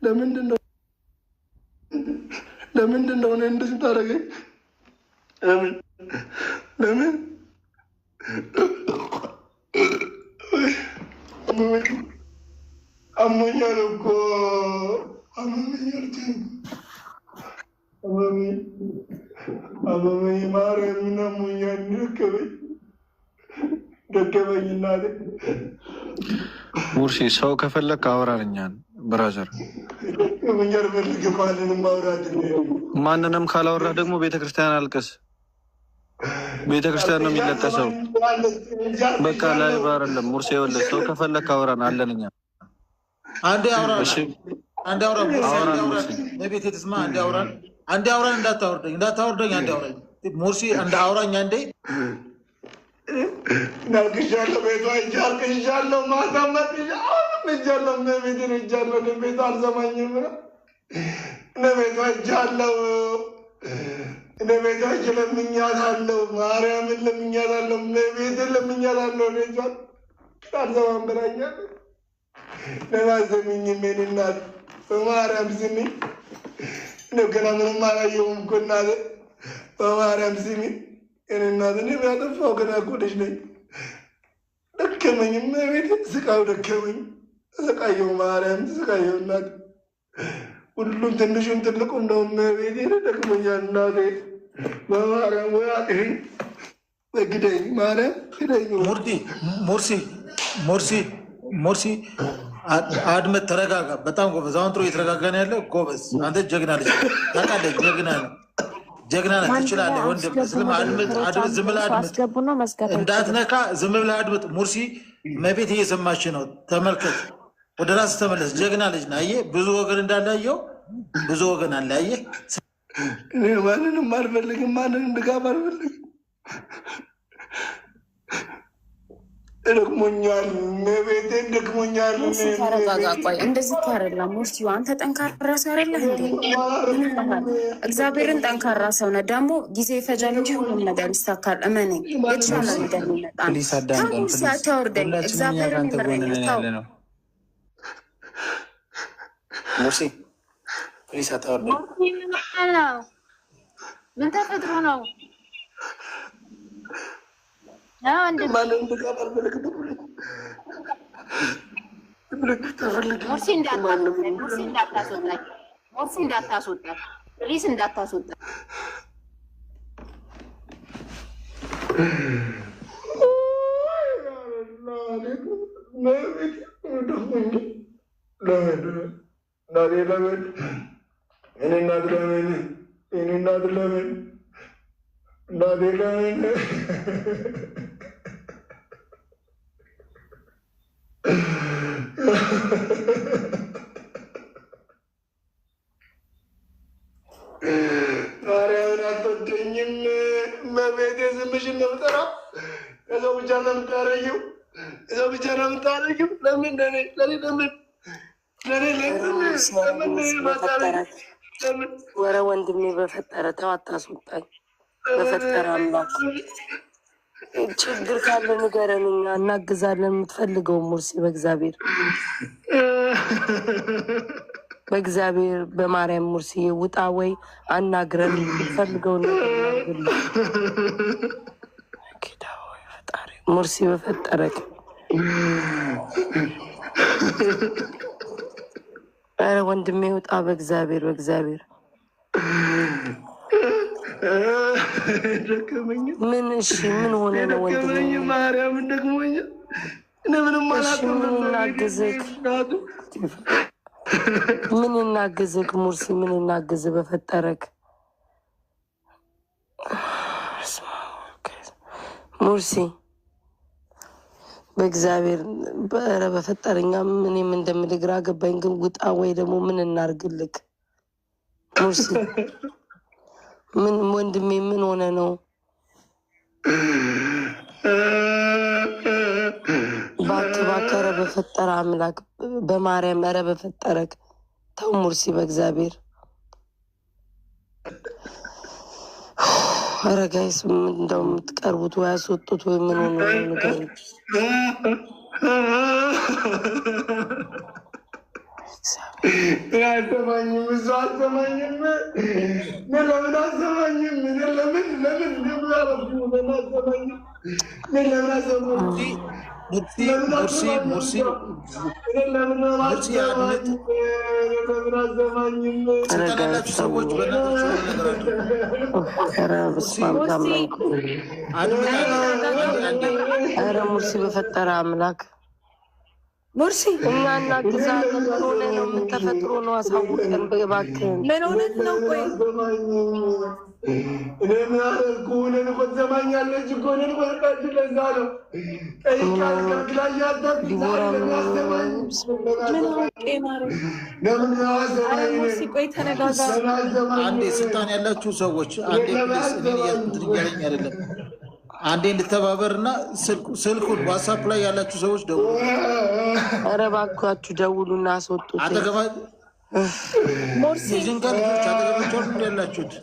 ለምንድን ነው ለምንድን ነው እኔ እንደዚህ ታደርገኝ? ለምን ለምን አሞኛል እኮ አመመኛል፣ አመመኝ፣ አመመኝ፣ ማርያምን አሞኛል፣ ደከመኝ፣ ደከመኝ እናቴ። ሙርሲ ሰው ከፈለግ አውራን እኛን brother። ደከመኝ፣ አልፈልግም ማንንም ማውራት። ማንንም ካላወራ ደግሞ ቤተክርስቲያን አልቅስ። ቤተክርስቲያን ነው የሚለቀሰው። በቃ ላይ አይደለም ሙርሲ፣ ይኸውልህ ሰው ከፈለግ አውራን አለን እኛ። አንዴ አውራን፣ እሺ አንዴ አውራን፣ ሙርሲ አንዴ አውራን አውራን፣ ሙርሲ። ለቤት ትስማ። አንዴ አውራን፣ አንዴ አውራን፣ እንዳታወርደኝ፣ እንዳታወርደኝ፣ አንዴ አውራኝ ሙርሲ፣ አንዴ አውራኝ፣ አንዴ። አልቅሻለሁ፣ ቤቷ ሂጅ አልቅሻለሁ፣ ማታም አልቅሻለሁ፣ አሁንም ሂጃለሁ፣ እመቤቴን ሂጃለሁ። እኔ ቤቷ አልሰማኝም ነው። እኔ ቤቷ ሂጃለሁ፣ እኔ ቤቷ ሂጅ ለምኛታለሁ፣ ማርያምን ለምኛታለሁ፣ እመቤቴን ለምኛታለሁ። እኔ እሷን አልሰማም ብላኛለች። ለምን አትሰሚኝም? የእኔ እናት በማርያም ስሚ። እኔ ገና ምንም አላየሁም እኮ እናቴ፣ በማርያም ስሚ የእኔ እናት። እኔ ያጠፋው ገና እኮ ልጅ ነኝ። ደከመኝ፣ እመቤቴ ስቃዩ ደከመኝ። ተሰቃየሁ፣ ማርያም ተሰቃየሁ እናቴ። ሁሉም ትንሹም ትልቁም ነው። እመቤቴ ደክሞኛል እናቴ። በማርያም ወይ አጥፊኝ ወይ ግደኝ፣ ማርያም ግደኝ። ሙርዲ ሙርሲ ሙርሲ ሙርሲ አድመጥ፣ ተረጋጋ። በጣም ጎበዝ። አሁን ጥሩ እየተረጋጋ ነው ያለው። ጎበዝ፣ አንተ ጀግና ልጅ ታውቃለህ። ጀግና ነህ፣ ጀግና ነህ፣ ትችላለህ ወንድም። ዝም አድምጥ፣ አድምጥ፣ ዝም ብለህ አድምጥ፣ አስገቡና መዝጋት አይችልም። እንዳትነካ፣ ዝም ብለህ አድምጥ። ሙርሲ መቤት እየሰማች ነው። ተመልከት፣ ወደ ራስህ ተመለስ። ጀግና ልጅ ነህ። አየህ፣ ብዙ ወገን እንዳላየው ብዙ ወገን አለ። አየህ፣ እኔ ማንንም አልፈልግም፣ ማንንም ድጋፍ አልፈልግም። ደክሞኛል፣ እመቤቴን ደክሞኛል። ሙርሲ ተረጋጋ። ቆይ እንደዚህ እኮ አይደለም ሙርሲ፣ አንተ ጠንካራ ሰው አይደለህ እንዴ? ምን ሆነሃል? እግዚአብሔርን ጠንካራ ሰው ነህ። ደግሞ ጊዜ ይፈጃል እንጂ ሁሉም ነገር ይሳካል። እመነኝ፣ የተሻለ ነገር የሚመጣ ነው። Please ተው አዳምጠን ሙርሲ፣ Please። አታወርደኝ። ሁላችንም እኛ እግዚአብሔርን ከአንተ ጎን ይምረኛል። ነን ተው ያለ ነው። ሙርሲ please አታወርደን። ሙርሲ ምን ሆነህ ነው? ምን ተፈጥሮ ነው? አዎ ወንድሜ። ማንንም ድጋፍ አልፈልግም። አልፈልግም። ሙርሲ እንዳታስወጣኝ፣ ሙርሲ እንዳታስወጣኝ፣ ሙርሲ እንዳታስወጣኝ፣ please እንዳታስወጣኝ። ለምን እኔ እናት ለምን እኔ እናት ለምን እናቴ ለምን ማርያምን አትወደኝም? እመቤቴ ስምሽን ነው የምጠራው። ከሰው ብቻ ነው የምታረጊው፣ ከሰው ብቻ ነው የምታረጊው። ለምን ለኔ ለኔ ለምን ለኔ ለምን ለምን ማታረጊው? ለምን ወረ ወንድሜ በፈጠረ ተው አታስወጣኝ። በፈጠረ አምላክ ችግር ካለ ንገረን፣ እኛ እናግዛለን። የምትፈልገው ሙርሲ በእግዚአብሔር በእግዚአብሔር በማርያም ሙርሲ ውጣ ወይ አናግረን፣ የምትፈልገውን ነገር እናድርግልህ። ጌታ ሆይ ፈጣሪ ሙርሲ በፈጠረክ፣ ኧረ ወንድሜ ውጣ በእግዚአብሔር በእግዚአብሔር። ደከመኝ። ምን እሺ ምን ሆነ ነው ወንድሜ? ደከመኝ፣ ማርያምን ደክሞኝ። እኔ ምንም እሺ አላውቅም። ምን እናግዝክ? እናቱ ምን እናግዝክ ሙርሲ? ምን እናግዝ በፈጠረክ ሙርሲ በእግዚአብሔር ኧረ በፈጠረኛ እኔም እንደምልህ ግራ ገባኝ። ግን ውጣ ወይ ደግሞ ምን እናርግልክ ሙርሲ? ምን ወንድሜ ምን ሆነ ነው? እባክህ እባክህ፣ ኧረ በፈጠረ አምላክ በማርያም ኧረ በፈጠረክ ተው ሙርሲ በእግዚአብሔር። ኧረ guys እንደው የምትቀርቡት ወይ አስወጡት ወይ ምን ሆኖ ነው ንገሩኝ። እኔ አልሰማኝም፣ እሱ አልሰማኝም። እኔ ለምን አልሰማኝም? እኔ ለምን ለምን ለምን አረፍኩ? ለምን አልሰማኝም? እኔ ለምን አልሰማኝም? ሙርሲ ለምን ሙርሲ አልሰማኝም? ሙርሲ እኔ ለምን ሙርሲ አድምጥ። አልሰማኝም? እኔ ለምን አልሰማኝም? ስልጣን ያላችሁ ሰዎች በእናታችሁ የሆነ ነገር አድርጉ። ኧረ በስመ አብ ታመንኩ። አድምጥ፣ አንዴ አንዴ ኧረ ሙርሲ በፈጠረ አምላክ ሙርሲ እኛ እናግዛለን። ምን ሆነህ ነው? ምን ተፈጥሮ ነው? አሳውቀን እባክህን። ምን ሆነህ ነው? ቆይ እኔ ምን አደረኩ? እኔን እኮ ትሰማኛለች እኮ እኔን እኮ ሰጣችሁ። ለዛ ነው ጠይቃ ከልክላኝ አታውቅም። ዲቦራ ዛሬ ምን ለምን አልሰማኝም? ምን አውቄ ማሬ። ለምን አረ አልሰማኝም? ሙርሲ ቆይ ተረጋጋ። ለምን አልሰማኝም? አንዴ ስልጣን ያላችሁ ሰዎች አንዴ please፣ እኔን እንትን እያለኝ አይደለም። አንዴ እንድተባበር እና ስልኩን ዋትሳፕ ላይ ያላችሁ ሰዎች ደውሉ። ኧረ እባካችሁ ደውሉና አስወጡት። አጠገባ ሙርሲ የጅንካ ልጆች አጠገባቸው እንዲ ያላችሁት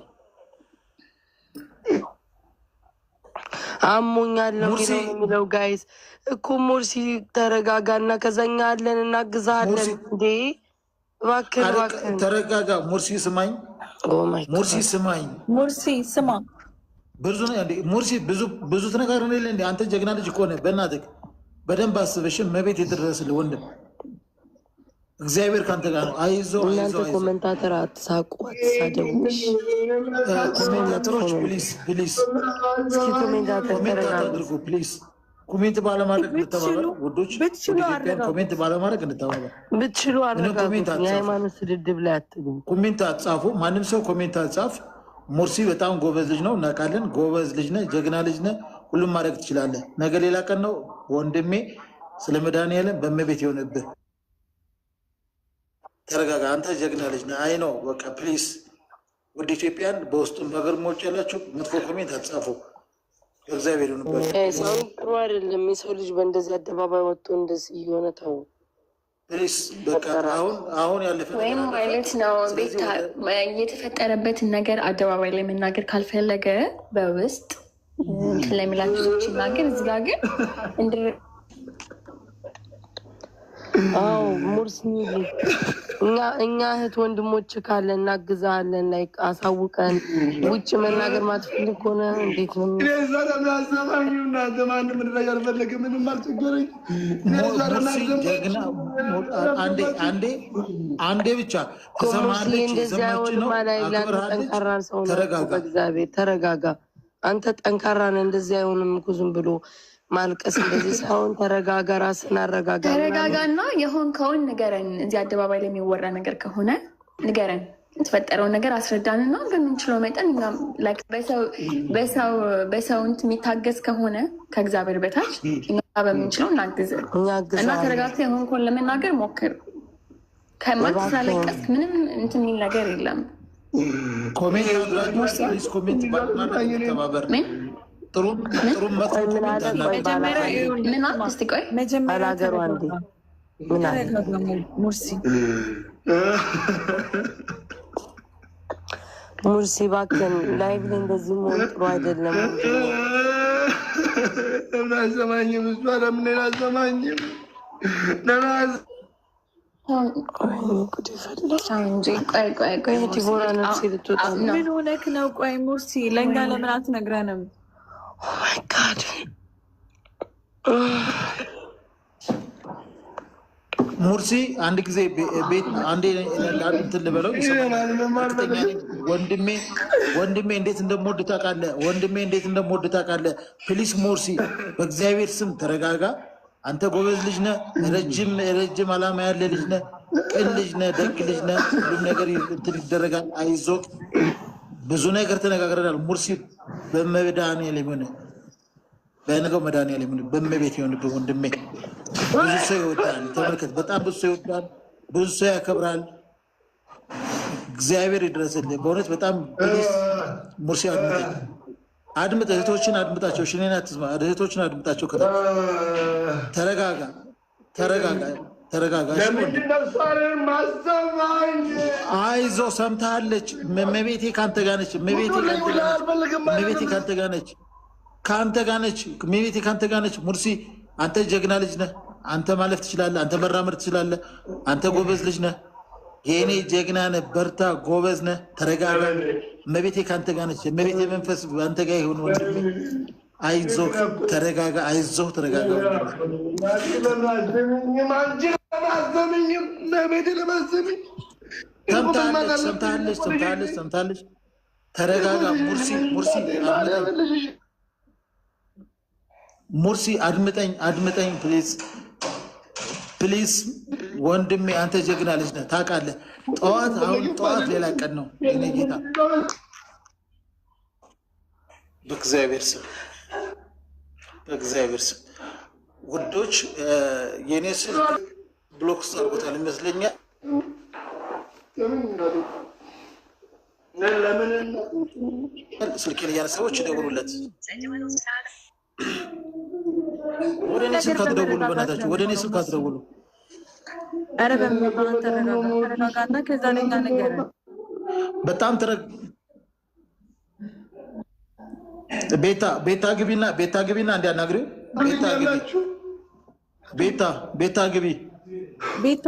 አሞኛል ነው ሙርሲ የሚለው የሚለው guys እኮ ሙርሲ ተረጋጋና ከዛኛ አለን እናግዛለን። ሙርሲ እንዴ እባክህን እባክህን። ተረጋጋ። ሙርሲ ስማኝ፣ oh my ሙርሲ God ስማኝ። ሙርሲ ስማ፣ ብዙ ነው እንዴ ሙርሲ፣ ብዙ ብዙ ተነጋግረን የለ እንዴ? አንተ ጀግና ልጅ እኮ ነህ። በእናትህ በደንብ አስበሽም መቤት የደረስልህ ወንድም፣ እግዚአብሔር ከአንተ ጋር ነው። አይዞህ እናንተ አይዞህ አይዞህ። commentator አትሳቁ፣ አትሳደቡ። እሺ ሰው መጥፎ commentator ኦች ነው። please please እስኪ commentator comment ተረጋጉ። አታድርጉ please። comment ባለማድረግ ብትችሉ እንተባበር ውዶች፣ ብትችሉ ወደ ኢትዮጵያን አረጋጉ። comment ባለማድረግ እንተባበር። ብትችሉ ምንም አረጋጉት። comment አትጻፉ፣ የሃይማኖት ስድድብ ላይ አትግቡ። comment አትጻፉ። ማንም ሰው comment አትጻፍ። ሙርሲ በጣም ጎበዝ ልጅ ነው፣ እናውቃለን። ጎበዝ ልጅ ነህ፣ ጀግና ልጅ ነህ። ሁሉም ማድረግ ትችላለህ። ነገ ሌላ ቀን ነው ወንድሜ። ስለ መድኃኒዓለም በእመቤት የሆነብህ ተረጋጋ። አንተ ጀግና ልጅ ነህ። አይ ነው በቃ please። ውድ ኢትዮጵያን በውስጡም በሀገር ውጭ ያላችሁ መጥፎ comment አትጻፉ። እግዚአብሔር ይሁንባችሁ። guys አሁን ጥሩ አይደለም። የሰው ልጅ በእንደዚህ አደባባይ ወጥቶ እንደዚህ እየሆነ ተው። please በቃ አሁን አሁን ያለፈ ነገር ወይም አለፈ። ማለት ነው ስለዚህ ቤታ ወደ የተፈጠረበትን ነገር አደባባይ ላይ መናገር ካልፈለገ በውስጥ እንትን ላይ የሚላቸው ሰዎች ይናገር። እዚህ ጋር ግን እንድር አዎ ሙርሲ እኛ እኛ እህት ወንድሞች ካለ እናግዛለን። ላይ አሳውቀን ውጭ መናገር ማትፈልግ ከሆነ እንዴት ነው? እኔ እሷ ለምን አልሰማኝም? እናንተ ማንም እንድላይ አልፈለግም። ምንም አልቸገረኝ። እኔ እሷ ለምን ሙርሲ ጀግና አልሰማኝም? አንዴ አንዴ አንዴ ብቻ እኮ ሙርሲ ትሰማለች፣ እንደዚህ የሰማች አይሆንም። ነው። ላይ ለአንተ አክብርሃለች። ጠንካራ ሰው ነህ እኮ ተረጋጋ። በእግዚአብሔር ተረጋጋ። አንተ ጠንካራ ነህ። እንደዚህ አይሆንም እኮ ዝም ብሎ ማልቀስ እንደዚህ ሳይሆን ተረጋጋ፣ ራስን አረጋጋ ምናምን። ተረጋጋና የሆንከውን ንገረን። እዚህ አደባባይ ላይ የሚወራ ነገር ከሆነ ንገረን፣ የተፈጠረውን ነገር አስረዳንና በምንችለው መጠን እኛም like በሰው እንትን የሚታገዝ ከሆነ ከእግዚአብሔር በታች እኛ በምንችለው እናግዝ እኛ እና አግዛለን። ተረጋግተህ የሆንከውን ለመናገር ሞክር። ከማት እባክህን ስላለቀስክ ምንም እንትን የሚል ነገር የለም። comment አድራጊዎች please comment ባለማድረግ እንተባበር። ምን ጥሩ ምን ጥሩ መጥፎ ቆይ ምን comment አለ? ቆይ አናድርግ። መጀመሪያ ባላገሩ ይኸውልህ ምን ስማ፣ አልክ? እስቲ ቆይ መጀመሪያ ባላገሩ አንዴ ተረጋጋ፣ ምን አለ? ተረጋጋ ሙርሲ። ሙርሲ እባክህን live ላይ እንደዚህ መሆን ጥሩ አይደለም ወንድሜ። ለምን አልሰማኝም? እሷ ለምን እኔን አልሰማኝም? ለምን አልሰማኝም? ወይኔ ጉድ ፈላ። ተው እንጂ ቆይ ቆይ ቆይ ቆይ ሙርሲ ዲቦራ ነፍሴ ልትወጣ ነው። ነው ምን ሆነክ ነው? ቆይ ሙርሲ ለእኛ ለምን አትነግረንም? oh my God ሙርሲ አንድ ጊዜ ቤት አንዴ እንትን ልበለው ይሰማኛል። እርግጠኛ ነኝ ወንድሜ ወንድሜ እንዴት እንደምወድ ታውቃለህ። ወንድሜ እንዴት እንደምወድ ታውቃለህ። please ሙርሲ በእግዚአብሔር ስም ተረጋጋ። አንተ ጎበዝ ልጅ ነህ። ረጅም ረጅም ዓላማ ያለ ልጅ ነህ። ቅን ልጅ ነህ። ደግ ልጅ ነህ። ሁሉም ነገር እንትን ይደረጋል። አይዞህ። ብዙ ነገር ተነጋግረናል። ሙርሲ በመድኃኒዓለም ይሁን በነገው መድኃኒዓለም ይሁን በእመቤት ይሁንብህ ወንድሜ። ብዙ ሰው ይወዳል። ተመልከት፣ በጣም ብዙ ሰው ይወዳል። ብዙ ሰው ያከብራል። እግዚአብሔር ይድረስልህ። በእውነት በጣም please ሙርሲ አድምጠኝ፣ አድምጥ። እህቶችን አድምጣቸው። እሺ እኔን አትስማ። እህቶችን አድምጣቸው። ከታች ተረጋጋ፣ ተረጋጋ፣ ተረጋጋ። እሺ ወንድሜ ለምንድን ነው እሷን የማሰማኝ? አይዞ ሰምታለች። እመቤቴ ከአንተ ጋር ነች። እመቤቴ ውጡልኝ፣ ከአንተ ሁላ ጋር ነች። አልፈልግም እመቤቴ ማንንም። ከአንተ ጋር ነች። ከአንተ ጋር ነች። እመቤቴ ከአንተ ጋር ነች። ሙርሲ አንተ ጀግና ልጅ ነህ። አንተ ማለፍ ትችላለህ። አንተ መራመድ ትችላለህ። አንተ ጎበዝ ልጅ ነህ። የእኔ ጀግና ነህ፣ በርታ፣ ጎበዝ ነህ፣ ተረጋጋ። እመቤቴ ከአንተ ጋር ነች። እመቤቴ መንፈስ በአንተ ጋር ይሁን ወንድሜ። አይዞህ፣ ተረጋጋ። አይዞህ፣ ተረጋጋ ወንድሜ። ሰምታለች፣ ሰምታለች፣ ሰምታለች፣ ሰምታለች። ተረጋጋ ሙርሲ፣ ሙርሲ አድምጠኝ፣ ሙርሲ አድምጠኝ፣ አድምጠኝ please please ወንድሜ፣ አንተ ጀግና ልጅ ነህ፣ ታውቃለህ። ጠዋት አሁን ጠዋት ሌላ ቀን ነው የእኔ ጌታ። በእግዚአብሔር ስም በእግዚአብሔር ስም ውዶች፣ የእኔ ስልክ block አድርጎታል ይመስለኛል። ስልኬን እያነሳ ሰዎች ይደውሉለት። ወደ እኔ ስልክ አትደውሉ፣ በእናታችሁ ወደ እኔ ስልክ አትደውሉ። ኧረ በመብርሃን ተረጋጋ፣ ተረጋጋና ከዛ ለኛ ንገረን። በጣም ተረ ቤታ ቤታ ግቢና ቤታ ግቢና እንዲያናግሪው ቤታ ግቢ ቤታ ቤታ ግቢ ቤታ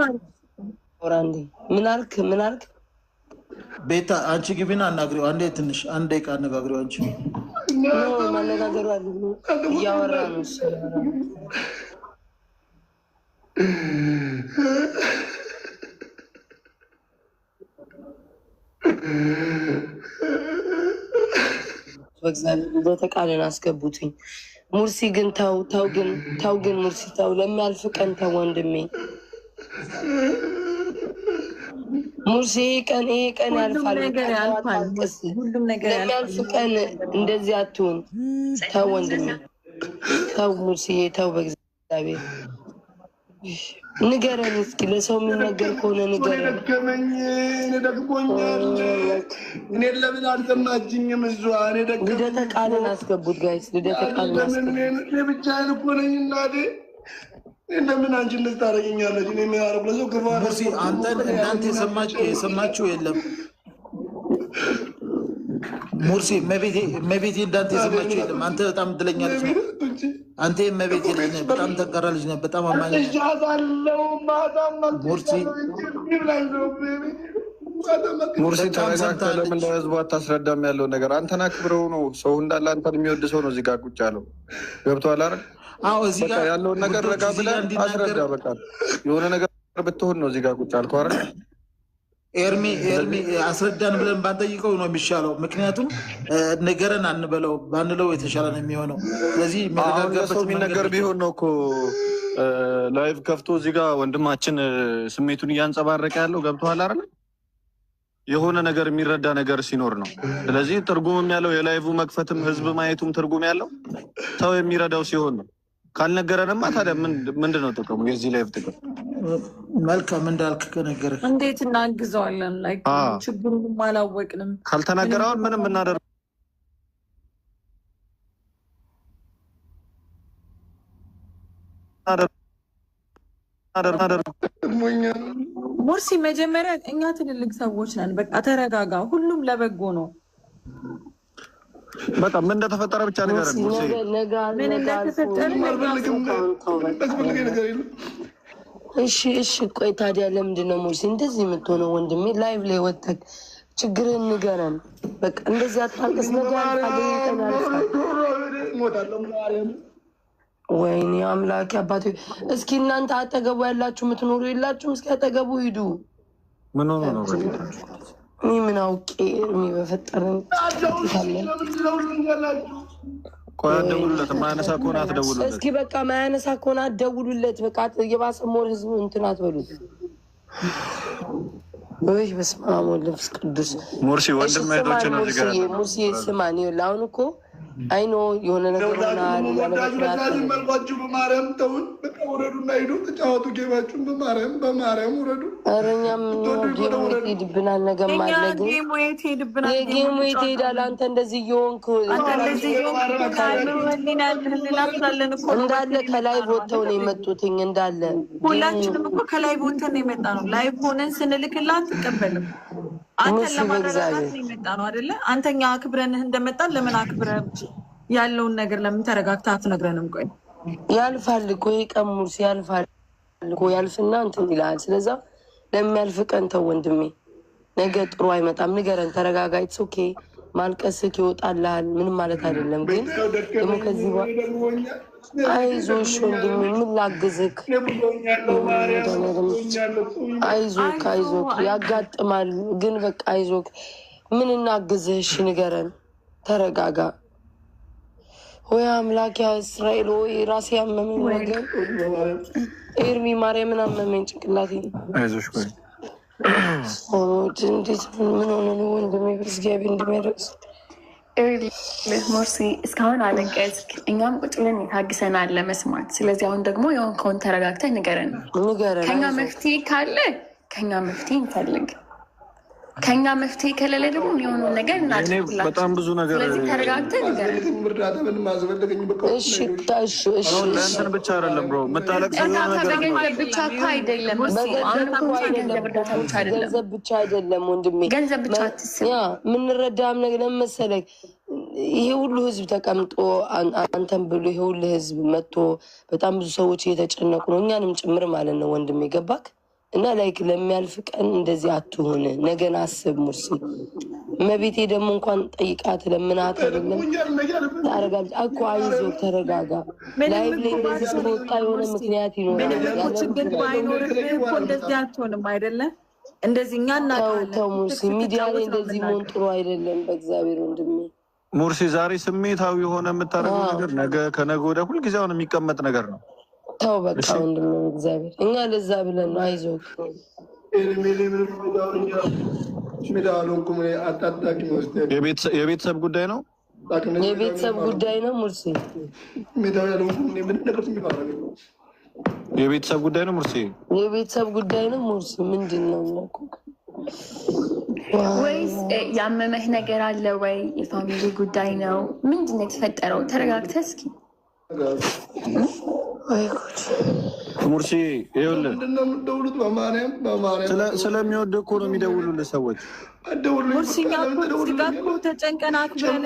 አንዴ ምን አልክ? ምን አልክ? ቤታ አንቺ ግቢና አናግሪው። አንዴ ትንሽ አንድ ደቂቃ አነጋግሪው አንቺ። No ማነጋገሩ አለ እያወራ ነው እሱ። በእግዚአብሔር ልደተ ቃልን አስገቡትኝ። ሙርሲ ግን ተው ተው፣ ግን ተው፣ ግን ሙርሲ ተው፣ ለሚያልፍ ቀን ተው ወንድሜ ሙርሲ። ይሄ ቀን ይሄ ቀን ሁሉም ያልፋል። ነገር ያልፋል። አታልቅስ። ሁሉም ነገር ለሚያልፍ ያልፋል። ቀን እንደዚህ አትሁን። ተው ወንድሜ ተው ሙርሲዬ ተው፣ በእግዚአብሔር ንገረን እስኪ፣ ለሰው የሚነገር ከሆነ ንገረን። ደከመኝ፣ እኔ ደክሞኛል። እኔን ለምን አልሰማችኝም? እሷ እኔ ደከመኝ። ልደተ ቃልን አስገቡት guys፣ ልደተ ቃልን ለምን አስገቡት። እኔ ብቻዬን እኮ ነኝ እናቴ። እኔ ለምን አንቺ እንደዚህ ታደርጊኛለሽ? እኔ ምን አደረኩ? ለሰው ክፉ ሙርሲ አንተን እንዳንተ የሰማችው የለም። ሙርሲ እመቤቴ እመቤቴ እንዳንተ የሰማችው የለም። አንተ በጣም እድለኛ ልጅ ነህ። አንተ የእመቤቴ ልጅ ነህ። በጣም ጠንካራ ልጅ ነህ። በጣም አማኝ ነህ። አልቅሻታለሁ። ማታም ሙርሲ ሙርሲ በጣም ተረጋግተህ ሰምታለች። ለምን ለህዝቡ አታስረዳም? ያለው ነገር አንተን አክብረው ነው ሰው እንዳለ አንተን የሚወድ ሰው ነው እዚህ ጋር ቁጭ ያለው። ገብቶሃል አይደል? አዎ እዚህ በቃ ጋር ያለውን ነገር ውዶች ረጋ እዚህ ብለህ ጋር እንዲናገር አስረዳ። በቃ የሆነ ነገር ብትሆን ነው እዚህ ጋር ቁጭ ያልከው አይደል? ኤርሚ ኤርሚ አስረዳን ብለን ባንጠይቀው ነው የሚሻለው። ምክንያቱም ንገረን አንበለው ባንለው የተሻለ ነው የሚሆነው። ስለዚህ አሁን ለሰው የሚረጋጋበት መንገድ የሚነገር ቢሆን ነው እኮ live ከፍቶ እዚህ ጋር ወንድማችን ስሜቱን እያንጸባረቀ ያለው ገብቶሃል አይደል? የሆነ ነገር የሚረዳ ነገር ሲኖር ነው። ስለዚህ ትርጉምም ያለው የ live መክፈትም ህዝብ ማየቱም ትርጉም ያለው ሰው የሚረዳው ሲሆን ነው። ካልነገረንማ ታዲያ ምንድን ነው ጥቅሙ? የዚህ live ጥቅም? መልካም እንዳልክ ከነገርህ እንዴት እናግዘዋለን? Like አዎ። ችግሩንም አላወቅንም። ካልተናገረ አሁን ምንም እናደርገው ሙርሲ መጀመሪያ እኛ ትልልቅ ሰዎች ነን። በቃ ተረጋጋ። ሁሉም ለበጎ ነው። በጣም ምን እንደተፈጠረ ብቻ ንገረን ሙርሲ። ነገ ምን ነገ አልፎ እንደተፈጠረ የሚያስፈልገኝ ነገር የለም። እሺ እሺ፣ ቆይ ታዲያ ለምንድን ነው ሙርሲ እንደዚህ የምትሆነው? ወንድሜ live ላይ ወጥተህ ችግርህን ንገረን። በቃ እንደዚህ አታልቅስ። ነገ ያልፋል፣ ይሄ ቀን ያልፋል። እሞታለሁ ማርያም። ወይኔ አምላኬ አባቴ። እስኪ እናንተ አጠገቡ ያላችሁ የምትኖሩ የላችሁም? እስኪ አጠገቡ ሂዱ። ምን ሆኖ ነው? እኔ ምን አውቄ እርሚ በፈጠረን ለምንድን ነው ሁሉም ያላችሁ? ቆይ አትደውሉለት። የማያነሳ ከሆነ አትደውሉለት። እስኪ በቃ ማያነሳ ከሆነ አትደውሉለት። በቃ የባሰ more ህዝቡ እንትን አትበሉት። ወይ በስመ አብ ወወልድ ወመንፈስ ቅዱስ። ሙርሲ እሺ ወንድም እህቶች ስማን ነው እዚህ ጋር ሙርሲዬ፣ ያለው። ሙርሲዬ ስማን። ይኸውልህ አሁን እኮ አይኖ የሆነ ነገር ሆናል ያለ ወዳችሁ ምክንያት ለዛዝም መልኳችሁ በማርያም ተውን። በቃ ውረዱና ሂዱ ተጫወቱ game ኣችሁን። በማርያም በማርያም ውረዱ። ኧረ እኛም game ኡ የት ሄድብናል? ነገም እኛ አለ ግን game ኡ የት ሄድብናል? የ game ኡ የት ሄዳል? አንተ እንደዚህ እየሆንክ አንተ እንደዚህ እየሆንክ ከአእምሮ ህሊና ህሊና ስላለን እኮ ነው እንዳለ ወጥተን ከ live የመጣ ነው። ወጥተው ነው የመጡትኝ እንዳለ ሁላችንም እኮ ከ live ወጥተን ነው የመጣ ነው። Live ሆነን ስንልክልህ አትቀበልም። አንተን ሙርሲ ለማረጋጋት በእግዚአብሔር ነው የመጣ ነው አይደለ? አንተኛ አክብረንህ እንደመጣን ለምን አክብረህ ያለውን ነገር ለምን ተረጋግተህ አትነግረንም? ቆይ ያልፋል እኮ ይሄ ቀን ሙርሲ ያልፋል እኮ ያልፍና እንትን ይልሃል። ስለዛ ለሚያልፍ ቀን ተው ወንድሜ፣ ነገ ጥሩ አይመጣም። ንገረን፣ ተረጋጋ። It's okay፣ ማልቀስክ ይወጣልሃል። ምንም ማለት አይደለም። ግን ደግሞ ከዚህ አይዞሽ ወንድሜ፣ ምን ላግዝክ? አይዞክ አይዞክ፣ ያጋጥማል። ግን በቃ አይዞክ፣ ምን እናግዝህ? እሺ ንገረን፣ ተረጋጋ። ወይ አምላክ ያ እስራኤል ወይ ራሴ ያመመኝ ወገን ኤርሚ ማርያምን አመመኝ ጭንቅላቴ። አይዞሽ ቆይ እንዴት ምን ሆነ ነው ወንድሜ? እግዚአብሔር እንደሚያደርስ ሙርሲ እስካሁን አለቀስክ፣ እኛም ቁጭ ብለን ታግሰናል ለመስማት። ስለዚህ አሁን ደግሞ የሆንከውን ተረጋግተህ ንገረን። ንገረን። ከኛ መፍትሄ ካለ ከኛ መፍትሄ እንፈልግ፣ ከኛ መፍትሄ ከሌለ ደግሞ የሚሆነውን ነገር እናድርግላቸው። በጣም ብዙ ነገር ስለዚህ ተረጋግተህ ንገረን። እሺ እሺ እሺ። ለእንትን ብቻ አይደለም bro የምታለቅሰው የሆነ እርዳታ ነገር ነው። በገንዘብ ብቻ እኮ አይደለም። አሁን እኮ ገንዘብ እርዳታ ብቻ አይደለም። ገንዘብ ብቻ አይደለም ወንድሜ፣ ገንዘብ ብቻ አትስብ። ያ የምንረዳም ነገር ለምን መሰለህ፣ ይሄ ሁሉ ህዝብ ተቀምጦ አንተን ብሎ ይሄ ሁሉ ህዝብ መጥቶ በጣም ብዙ ሰዎች እየተጨነቁ ነው፣ እኛንም ጭምር ማለት ነው ወንድሜ። ገባክ? እና like ለሚያልፍ ቀን እንደዚህ አትሁን፣ ነገን አስብ ሙርሲ። እመቤቴ ደግሞ እንኳን ጠይቃት ለምናት አይደለም ታረጋለች እኮ። አይዞህ ተረጋጋ። Live ላይ እንደዚህ ስለወጣ የሆነ ምክንያት ይኖራል። ምንም እኮ ችግር ባይኖርብህ እኮ እንደዚህ አትሆንም አይደለም? እንደዚህ እኛ ተው እናውቃለን። ተው ሙርሲ፣ ሚዲያ ላይ እንደዚህ መሆን ጥሩ አይደለም። በእግዚአብሔር ወንድሜ ሙርሲ ዛሬ ስሜታዊ የሆነ የምታደርገው ነገር ነገ ከነገ ወዲያ ሁልጊዜ አሁን የሚቀመጥ ነገር ነው። ተው በቃ ወንድሜ፣ እግዚአብሔር እኛ ለዛ ብለን ነው። አይዞህ የቤተሰብ ጉዳይ ነው። የቤተሰብ ጉዳይ ነው ሙርሲ፣ የቤተሰብ ጉዳይ ነው ሙርሲ፣ የቤተሰብ ጉዳይ ነው ሙርሲ። ምንድን ነው ወይስ ያመመህ ነገር አለ ወይ? የ family ጉዳይ ነው? ምንድን ነው የተፈጠረው? ተረጋግተህ እስኪ ሙርሲ ይኸውልህ፣ ስለሚወድህ እኮ ነው የሚደውሉልህ ሰዎች። ሙርሲ እኛ እኮ እዚህ ጋር እኮ ተጨንቀን አክብረን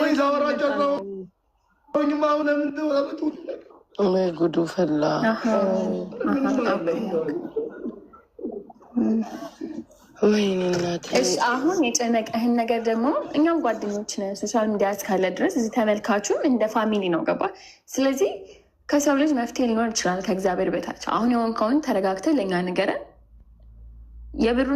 ወይ ጉዱ ፈላ። ወይኔ እናቴ። እሺ አሁን የጨነቀህን ነገር ደግሞ እኛም ጓደኞች ነን፣ social media እስካለ ድረስ እዚህ ተመልካቹም እንደ family ነው፣ ገባ? ስለዚህ ከሰው ልጅ መፍትሄ ሊኖር ይችላል ከእግዚአብሔር በታች። አሁን የሆንከውን ተረጋግተህ ለእኛ ንገረን። የብሩ